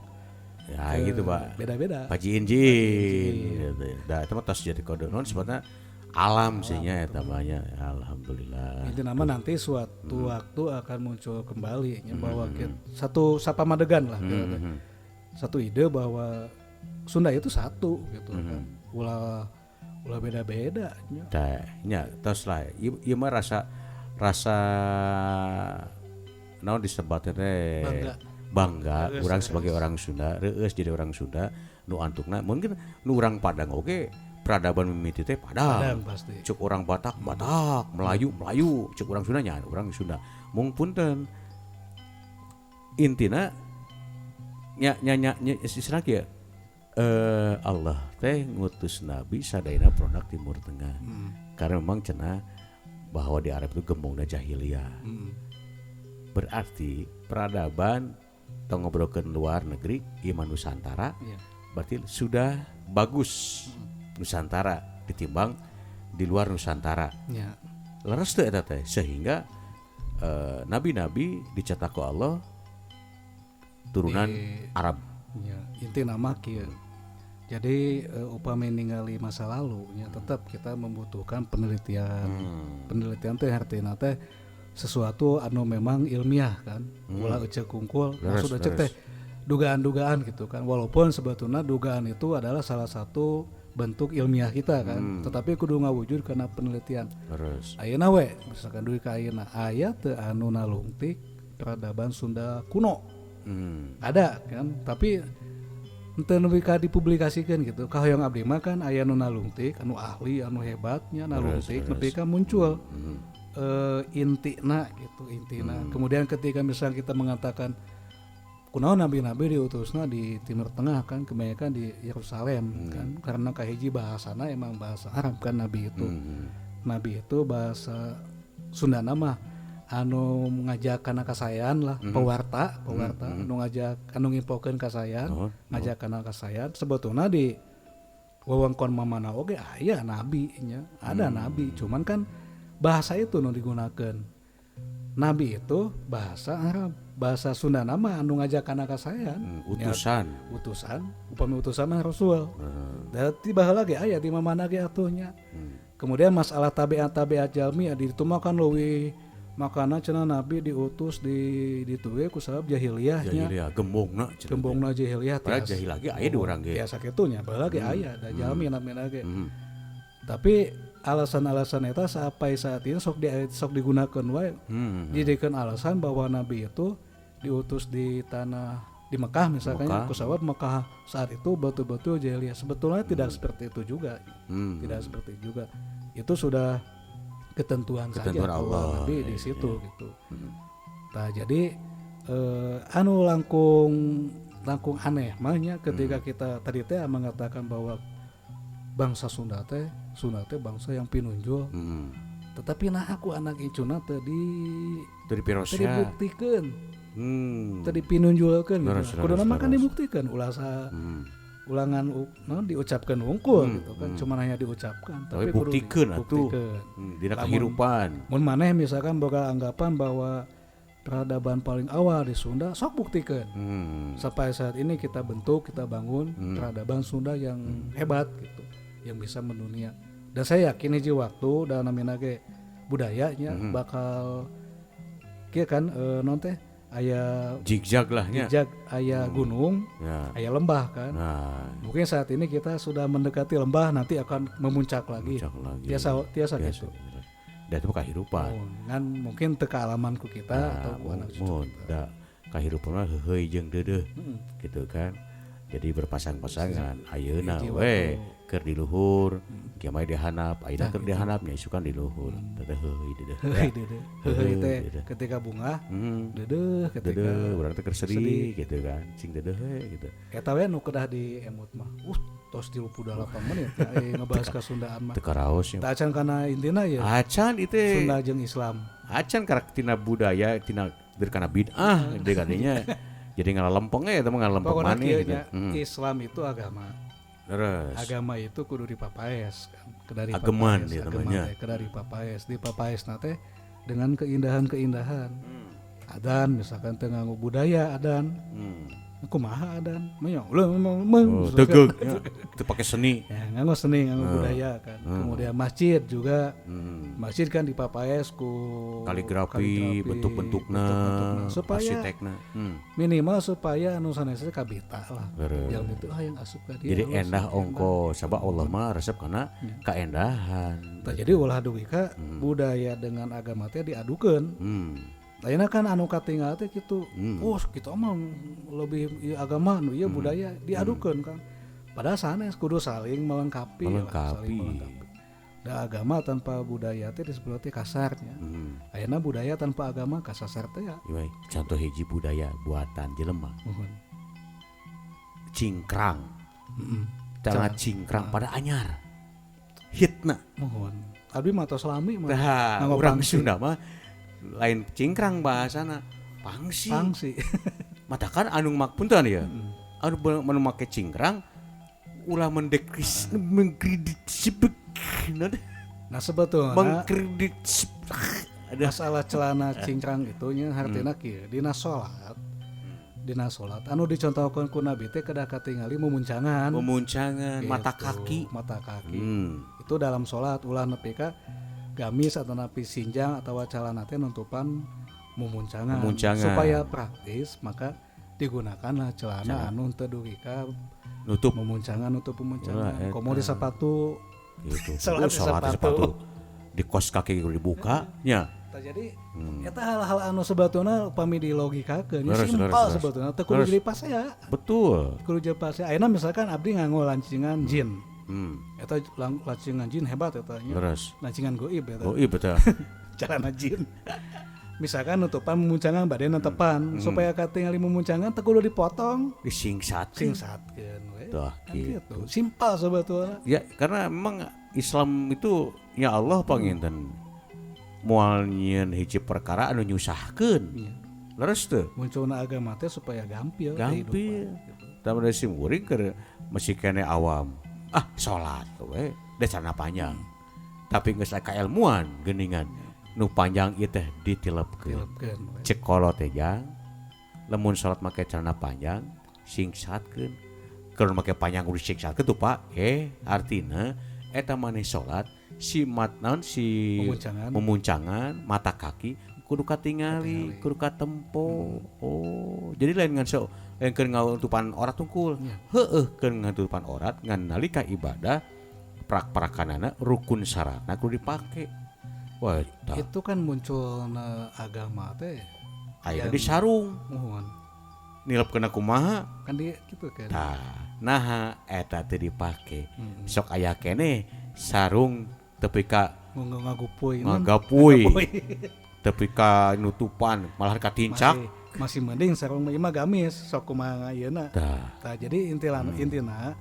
Ya gitu, Pak. beda-beda. Pajiin jin gitu. Dah itu mah tos jadi kode non sebetulnya alam sih nya eta mah nya. Alhamdulillah. Inti nama nanti suatu waktu akan muncul kembali nya bahwa kita, satu sapamadegan lah gitu teh. Satu ide bahwa Sunda itu satu gitu kan. Ulah ulah beda-beda nya. Dah nya tos lah. Ieu ieu mah rasa rasa naon disebutnya teh Bangga. Bangga urang sebagai orang Sunda, reueus jadi orang Sunda nu antukna mungkin nu urang Padang oge peradaban mimiti teh Padang. Padang pasti. Cek orang Batak, Batak, Melayu, Melayu, cek orang Sunda nya orang Sunda. Mung punten intina nya nya nya, nya istilah kieu Allah teh ngutus nabi sadayana produk Timur Tengah. Karena memang cenah bahwa di Arab itu gembongna jahiliyah. Berarti peradaban tong ngobrolkeun luar negeri ieu mah Nusantara. Berarti sudah bagus Nusantara ditimbang di luar Nusantara. Leres teu eta teh sehingga nabi-nabi dicetak ku Allah turunan Arab? Ya, intina mah kieu. Jadi upami ningali masa lalu nya, tetap kita membutuhkan penelitian. Penelitian teh artinya teh sesuatu anu memang ilmiah kan. Ulah eceuk kungkul, maksud eceuk teh dugaan-dugaan gitu kan. Walaupun sebetulnya dugaan itu adalah salah satu bentuk ilmiah kita kan. Tetapi kudu ngawujud karena penelitian. Ayeuna we, misalkan dugi ka ayeuna aya teu anu nalungtik peradaban Sunda kuno? Ada kan, tapi henteu nepi ka dipublikasikeun gitu. Kahoyong abdi mah kan aya nu nalungtik, anu ahli, anu hebatnya nalungtik nepi ka muncul intina gitu, intina. Kemudian ketika misalnya kita mengatakan kunaon nabi-nabi diutusna di Timur Tengah kan, kebanyakan di Yerusalem kan, karena kahiji bahasana emang bahasa Arab kan nabi itu. Nabi itu bahasa Sunda mah anu ngajak kana kasayan lah, pewarta, pewarta anu ngajak, anu nginfokeun kasayan, ngajak kana kasayan. Sebetulnya di wewengkon mamana oge aya nabi nya, ada nabi, cuman kan bahasa itu nu digunakan. Nabi itu bahasa Arab, bahasa Sunda nama anu ngajak kana kasayan. Utusan. Ya, utusan, upami utusan mah rasul. Da tiba lagi aya di mana ge atuhnya. Kemudian masalah tabiat-tabiat jalmi di itu mah kan leuwih, makana cenah nabi diutus di ditu we ku sabab jahiliyahnya. Jahiliyah gembongna cenah. Gembongna jahiliyah. Padahal jahil lagi aya di urang ge. Tiasa kitu nya, baheula ge aya da jalmi namina ge. Tapi alasan-alasan eta sampai saat ini sok digunakan wae. Dijadikan alasan bahwa nabi itu diutus di tanah di Mekah misalkan. Mekah. Ku sabab Mekah saat itu betul-betul jahiliyah. Sebetulnya tidak seperti itu juga. Tidak seperti itu juga. Itu sudah ketentuan saja Ketentuan bahwa Allah. Nabi di situ gitu. Nah, jadi anu langkung langkung aneh mah nya ketika kita tadi teh mengatakan bahwa bangsa Sunda teh bangsa yang pinunjul. Tetapi nah aku anak incuna teh di Dari teu pirosnya. Dibuktikan, teu dipinunjulkeun gitu. Kuduna mah kan dibuktikan, ulah sa ulangan naon, diucapkan wungkul gitu kan, cuman hanya diucapkan. Tapi tapi kudu buktikeun atuh. Dibuktikan. Dina kehidupan. Mun maneh misalkan boga anggapan bahwa peradaban paling awal di Sunda, sok buktikan. Sampai saat ini kita bentuk, kita bangun peradaban Sunda yang hebat gitu, yang bisa mendunia. Dan saya yakin hiji waktu dan namina ge budayanya bakal kieu kan, non teh aya Zigzag lah nya. Jejak, aya gunung, aya lembah kan. Mungkin saat ini kita sudah mendekati lembah, nanti akan memuncak lagi. Puncak lagi. Biasa tiasa Biasa. gitu. Da itu mah kehidupan. Oh, ngan mungkin teu kaalaman ku kita atau ku anak cucu Mun kita. Da kahirupan mah heuheuy jeung deudeuh gitu kan. Jadi berpasang-pasangan ayeuna Hiji we keur di luhur, kieu mah di handap, ayeuna keur di handap nya isukan di luhur. Teh heuheuy deudeuh. Heuheuy deudeuh. Heuheuy teh Deudeuh. ketika bungah, deudeuh ketika Deudeuh urang teh keur sedih gitu kan. Cing deudeuh we gitu. Eta we nu kedah di emut mah. Tos 38 menit ya, ngebahas kasundaan mah. Teu karaos nya. Teu acan kana intina ya. Acan itu. Sunda jeung Islam. Acan karak tina budaya tina dari kana bid'ah deui kadinya. Jadi ngalalempeng ya, eta mah ngalalempeng Pokoknya maneh kieu gitu. nya, Islam itu agama. Terus. Agama itu kudu dipapaes kan. Kedari Ageman papaes, dia ageman namanya. teh, kedari papaes, dipapaes teh dengan keindahan-keindahan. Adan misalkan teu nganggo budaya adan. Kumaha adan? Mah ulah. Oh, tegeug nya. Teu pake seni. Ya, nganggo seni, nganggo budaya kan. Kemudian masjid juga. Masjid kan dipapaes ku Kaligrafi, bentuk-bentukna, bentuk-bentukna. Supaya arsitekna. Minimal supaya anu sanesna kabita lah. Beres. Jalmi itu ah yang asup ka dieu. Jadi alus, endah ongko, sabab Allah mah resep kana kaendahan. Tah, jadi ulah dugi ka budaya dengan agama teh diadukeun. Ayeuna kan anu katinggal teh kitu. Oh, kita mah lebih ieu agama nu ieu budaya diadukeun kan. Padahal sanes, kudu saling melengkapi lah, Melengkapi. Saling melengkapi. Da agama tanpa budaya teh disebut teh kasarnya. Ayeuna budaya tanpa agama kasasar teh ya. Ieu we, contoh hiji budaya buatan jelema. Muhun. Cingkrang. Celana cingkrang pada anyar. Hitna. Muhun. Abi mah tos lami mah. Tah, Nganggo urang pangsi. Sunda mah lain cingkrang bahasana, pangsi. Pangsi. Matakan anu mak punten ya. Anu anu make cingkrang Ulah mendekris mengkredit Nah sebetulnya mengkredit ada masalah celana cingkrang itu nya hartina kieu dina salat. Dina salat anu dicontohkeun ku Nabi teh kedah katingali mumuncangan. Memuncangan mata Gitu, kaki. Mata kaki. Itu dalam salat ulah nepi ka gamis atau napi sinjang atau celana teh nuntupan mumuncangan. Mumuncangan. Supaya praktis maka digunakanlah celana anu teu dugi ka nutup mumuncangan, nutup mumuncangan. Ulah, eta. Komo di sepatu. Gitu. Salat Oh, di salat di sepatu. sepatu. Di kos kaki kudu dibuka nya. Tah, jadi eta hal-hal anu sebetulna upami dilogikakeun nya Leres, simpel leres, leres. sebetulna teu kudu Leres. jadi pasea. Betul. Kudu jadi pasea. Ayeuna misalkan abdi nganggo lancingan jin. Eta lancingan jin hebat eta nya. Leres. Lancingan goib eta. Oh iya betul. Celana jin. Misalkan nutupan mumuncangan bade netepan supaya katingali mumuncangan teu kudu dipotong. Disingsat. Singsatkeun we. Tah, Kan gitu. gitu. Simpel sebetulna. Ya karena memang Islam itu ya Allah panginten moal nyieun hiji perkara anu nyusahkeun. Iya. Leres teu? Munculna agama teh supaya gampil Gampil. kehidupan. Tah da sim kuring keur masih kene awam. Ah salat we da celana panjang. Tapi geus kailmuan geuningan. Nu panjang ieu teh ditilepkeun. Tilepkeun we. Cek kolot teh jang. Lamun salat make celana panjang singsatkeun. Keur make panjang kudu singsatkeun tuh Pak. Artina eta maneh salat si mat naon si Memuncangan. memuncangan mata kaki kudu katingali, kudu katempo. Oh, jadi lain ngan so lain keur ngatutupan orat tungkul. Heueuh keur ngatutupan orat ngan nalika ibadah prak-prakanana rukun syaratna kudu dipake. Wah, tah. Itu kan munculna agama teh Ayeuna disarung. Mohon. Nilep kena kumaha? Kan dia gitu kan. Tah, naha eta teu dipake. Sok aya keneh sarung tepi ka Ngagupui. ngagapui. Tepi ka nutupan malah katincak. Masih mending sarung mah ieu mah gamis sok kumaha ayeuna. Tah. Tah, jadi intina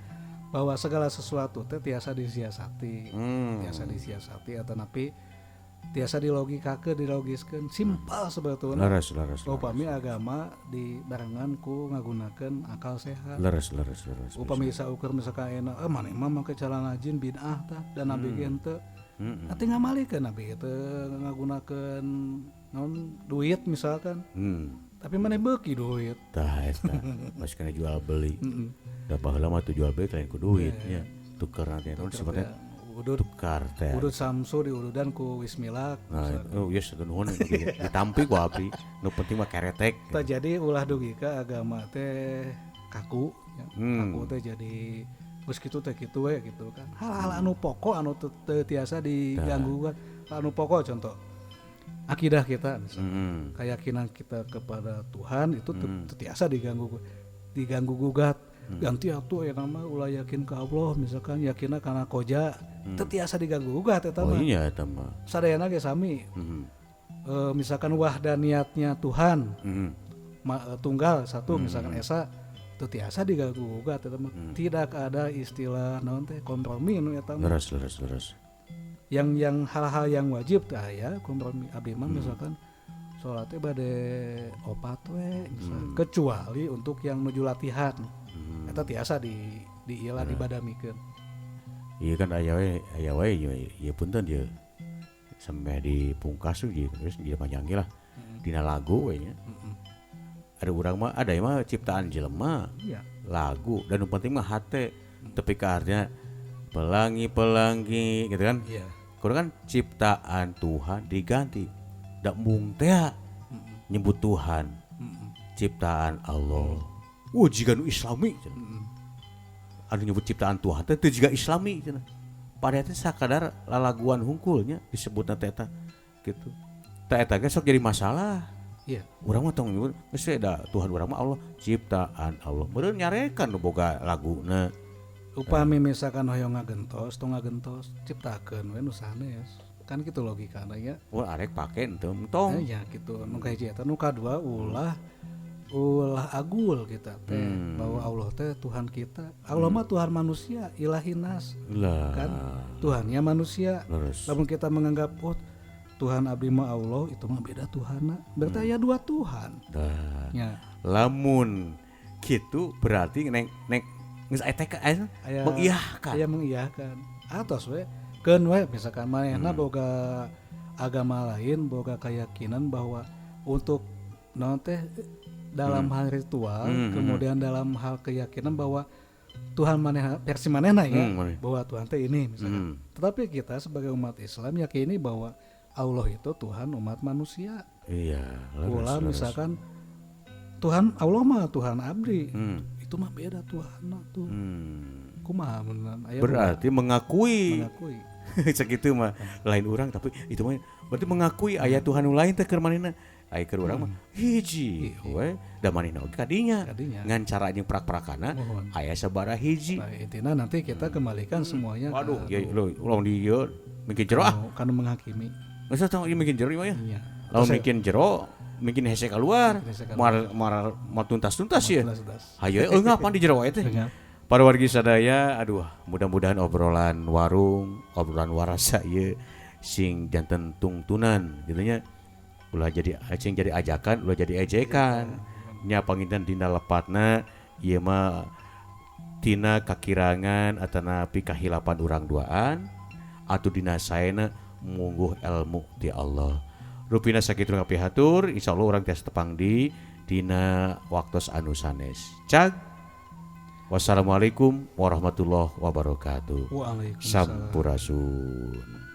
bahwa segala sesuatu teh tiasa disiasati. Tiasa disiasati atau napi tiasa dilogikakeun, dilogiskeun, simpel sebetulna. Leres, leres. Upami agama dibarengan ku ngagunakeun akal sehat. Leres, leres, leres. Upami saukur misalkan ayeuna maneh mah make celana jin bid'ah tah dan nabi ge henteu. Ati ngamalikeun nabi teu ngagunakeun naon duit misalkan. Tapi maneh beuki duit. Tah eta. Masih kena jual beli. Da baheula mah tuh jual beli lain ku duit nya. Tuker nanti naon sebenarnya Udud tukar teh. udud Samsu diududan ku Wismilak. Nah, oh yes, nuhun ditampi ku abdi. Nu penting mah keretek. Tah jadi ulah dugi ka agama teh kaku ya. Kaku teh jadi geus kitu teh kitu we gitu kan. Hal-hal anu pokok anu teu tiasa diganggu kan. Anu pokok contoh akidah kita misalnya. Keyakinan kita kepada Tuhan itu teu tiasa diganggu gugat. Ganti atuh ya nama ulah yakin ke Allah misalkan yakinna kana koja teu tiasa diganggu gugat eta Oh mah. iya eta mah. Sadayana ge sami. Misalkan wahdaniyatnya Tuhan tunggal satu misalkan esa teu tiasa diganggu gugat eta mah. Tidak ada istilah naon teh kompromi nu eta mah. Leres, leres, leres. Yang hal-hal yang wajib teh aya kompromi abdi mah misalkan salatnya bade opat we misalkan. Kecuali untuk yang nuju latihan. Eta tiasa di ieu lah dibadamikeun. Iya kan aya we ieu punten ieu. Sampai dipungkas tuh ieu terus jadi panjang ge lah. Dina lagu we nya. Ada urang mah ada mah ciptaan jelema. Iya. Lagu dan yang penting mah hate tepi ka artinya pelangi-pelangi gitu kan. Iya. Kurang kan ciptaan Tuhan diganti. Dak mung teh nyebut Tuhan. Ciptaan Allah. Wah, jiga nu Islami cenah. Anu nyebut ciptaan Tuhan teh teu jiga Islami cenah. Padahal teh sakadar lalaguan hungkulnya disebutna teh eta gitu. Teh eta ge sok jadi masalah. Iya. Urang mah tong nyebut geus we da Tuhan urang mah Allah, ciptaan Allah. Meureun nyarekan nu boga laguna. Upami misalkan hoyong ngagentos, tong ngagentos, ciptakeun we nu sanes. Kan gitu logikana nya. Wah, arek pake henteu entong. Ya gitu. Nu kahiji eta, nu kadua ulah agul kita teh bahwa Allah teh Tuhan kita. Allah mah Tuhan manusia, ilahinas. Lah. Kan Tuhannya manusia. Leres. Lamun kita menganggap oh Tuhan abdi mah Allah itu mah beda Tuhanna. Berarti aya dua Tuhan. Dah. Ya. Lamun gitu berarti neng Geus aya teh aya Aya mengiyahkan. Aya mengiyahkan. Atos we keun we misalkan manehna boga agama lain, boga keyakinan bahwa untuk naon teh dalam hal ritual, kemudian dalam hal keyakinan bahwa Tuhan manehna versi manehna ya, Maneh. bahwa Tuhan teh ini misalkan. Tetapi kita sebagai umat Islam yakini bahwa Allah itu Tuhan umat manusia. Iya, leres, Ulah leres. misalkan Tuhan Allah mah Tuhan abdi. Itu mah beda Tuhan tuh. Kumaha beneran aya Berarti mengakui mengakui. segitu mah lain orang, tapi itu mah berarti mengakui aya Tuhan nu lain teh keur manehna. Aya keur urang mah hiji we, da manehna oge kadinya. Kadinya. Ngan cara jeung prak-prakana Mohon. aya sabaraha hiji. Nah, intinya nanti kita kembalikan semuanya Waduh, ke ya lo ulang di ieu mungkin jero ah. Kanu menghakimi. Geus tah ieu mungkin jero ieu mah ya. Iya. Lamun mungkin jero, mungkin hese keluar. Hese keluar. Moal moal moal tuntas-tuntas ya. Tuntas-tuntas. Hayo eungap pan di jero wae teh. Eungap. Para wargi sadaya, aduh, mudah-mudahan obrolan warung, obrolan warasa ieu sing janten tungtunan gitu nya. Ulah jadi sing jadi ajakan, ulah jadi ejekan. Nya panginten dina lepatna ieu mah tina kakirangan atanapi kahilapan urang duaan atau dina saena mungguh ilmu ti Allah. Rupina sakitu ngapihatur, insyaallah urang tiasa tepang di dina waktos anu sanes. Cag. Wassalamualaikum warahmatullahi wabarakatuh. Waalaikumsalam. Sampurasun.